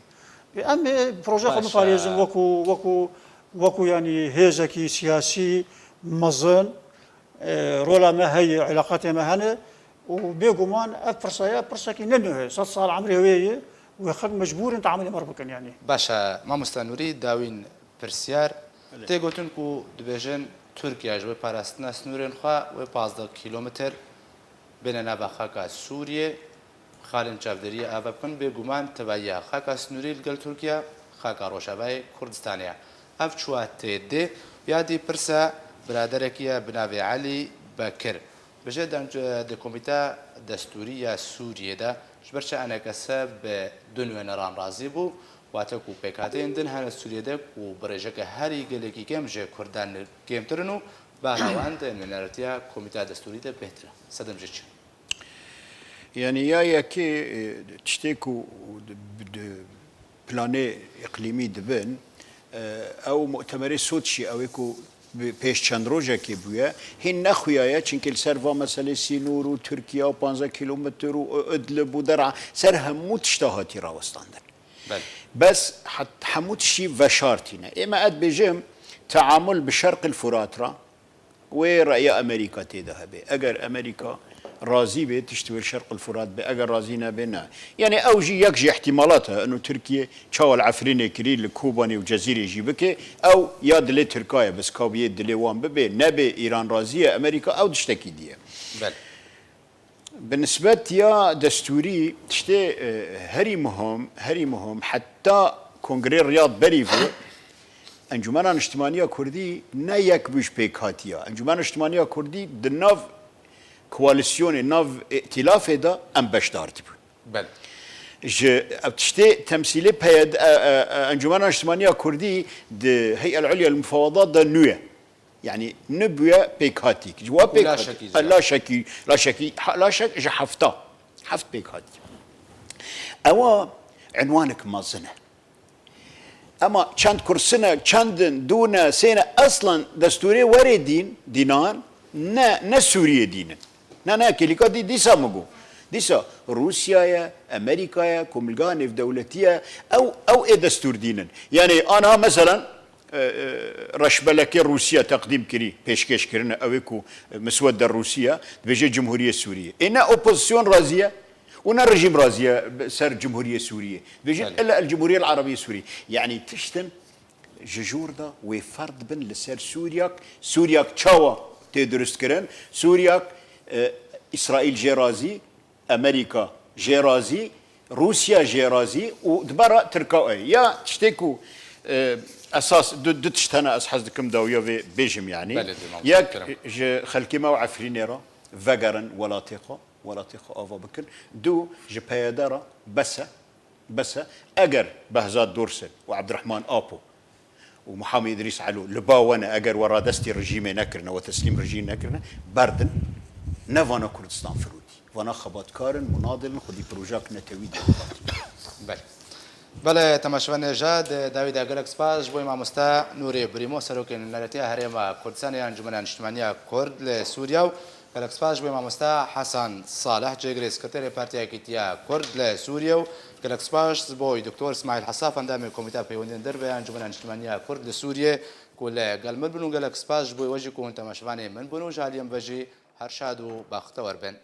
Ê, em ê proje xwe Baş e. biparêzin wekû, wekû, wekû yani hêzekî siyasî mezin, e, rola me heye, îlaqatê me hene û bêguman ev pirsa ye, pirsekî ne nû ye. Sed sal emrê wê ye, wê xelk mecbûr in teamulê me re bikin yani. Baş e, mamoste Nûrî, dawîn pirsyar. Belê. Tê gotin ku dibêjin Tirkiye ji bo parastina sînorên xwe wê pazdeh kîlometr bêne nava xaka Sûriyê, xalên çavdêriyê ava bikin, bêguman tevahiya xaka sînorî li gel Tirkiye, xaka Rojavayê Kurdistanê ye. Ev çiwa tê dê? Ya dî pirsa biraderekî ye bi navê Elî Bekir. Bije dem di Komîteya Destûrî ya Sûriyê de ji ber çi enekese bi du nûneran razî bû Wate ku pêkhateyên din hene Sûriyê de ku bi rêjeke herî gelekî kêm ji Kurdan kêmtir in û baha wan di nûnertiya Komîteya Destûrî de bêhtir e. Sedem ji çi? Yanî ya yekê, e, tiştê ku di, di planê îqlîmî dibin, e, ew mutemerê Soçî, ew ê ku bi pêş çend rojekê bûye, hîn nexuyaye, çimkî li ser va meselê sînor û Tirkiye û panzdeh kîlometr û Idlib û Dera ser hemû tişta hatî rawestandin. Belê. Bes het-, hemû tiştî veşartîne. Ê me ez dibêjim, teamul bi Şerqil Furat re, wê reya Amerîka tê de hebe. Eger Amerîka razî bê, tişt wê li Şerqil Furat be. Eger razî nebe, ne. Yanî ew jî yek ji îhtîmalat e. Ino Tirkiye çawa li Efrînê kirî, li Kobanê û Cezîrê jî bike, ew ya dilê Tirka ye, bes ka biyê dilê wan bibe, nebe, Îran razî ye, Amerîka, ew tiştekî dî ye. Belê. Bi nisbet ya destûrî tiştê, e, herî muhim, herî muhim, heta Kongrê Riyad berî vê, Encûmena Niştimaniya Kurdî ne yek bû ji pêkhatiya. Encûmena Niştimaniya Kurdî di nav koalîsyonê, nav îtîlafê de em beşdar dibûn. Belê. Ji ev tiştê temsîlê P Y D, e, e, e, Encûmena Niştimaniya Kurdî di Hey'el Ulya li Mufawadat de nû ye. Yanî nibûye pêkhatîk. Ji wa Û pêkhatîk. laşekî jî. E, laşekî, laşekî, ha, laşek ji hefta. Heft pêkhatîk. Ewa enwanek mezin e. Ema çend kursine, çendin, dûne, sêne, eslan destûrê werê dîn, dînan, ne, ne Sûriyê dînin. Ne, ne, kêlîka dî, dîsa min got. Dîsa Rûsya ye, Amerîka ye, Komilga Nêvdewletî ye, ew, ew ê destûr dînin. Yanî, anha, meselan, e, e, reşbelekê Rûsya teqdîm kirî, pêşkêş kirine, ew ê ku, e, miswedde Rûsya, dibêje Cumhuriyê Sûriyê. Ê ne opozîsyon razî ye û ne rejîm razî ye ser Cumhuriyê Sûriyê. Dibêjin, Belê. Illa El Cumhuriyê El Arabiyê Sûriyê. Yanî tiştin ji jor de wê ferd bin li ser Sûriyak, Sûriyak çawa tê durust kirin, Sûriyak, e, Îsraîl jê razî, Amerîka jê razî, Rûsya jê razî û di ber re Tirka ye. Ya tiştê ku, e, esas du, du tişt hene ez hez dikim dawiya vê bêjim yanî. Belê, dê mamoste, Yek kerem. Ji xelkê me û Efrînê re vegerin welatê xwe, welatê xwe ava bikin. Du ji P Y D re bes e, bes e. Eger Behzad Dorsen û Ebdirehman Apo û Muhammed Îdrîs Elo li ba we ne, eger we radestî rejîmê nekirine, we teslîm rejîmê nekirine, berdin, ne vana Kurdistan firûtî. Vana xebatkar in, munadil in, xwedî projak netewî demokratîk. Belê. Belê, temaşevanê jî di dawî de gelek spas ji bo mamoste Nûrê Birîmo, Serokê Nûneretiya Herêma Kurdistanê ya Encûmena Niştimaniya Kurd li Sûriye û gelek spas ji bo mamoste Hasan Salih, cêgirê Sekreterê Partiya Yekîtiya Kurd li Sûriye û gelek spas ji bo Doktor Smaîl Hesaf, endamê Komîteya Peywendiyên Derve ya Encûmena Niştimaniya Kurd li Sûriye ku li gel min bûn û gelek spas ji bo we jî ku hûn temaşevanê min bûn û ji aliyê min ve jî her şad û bextewer bin.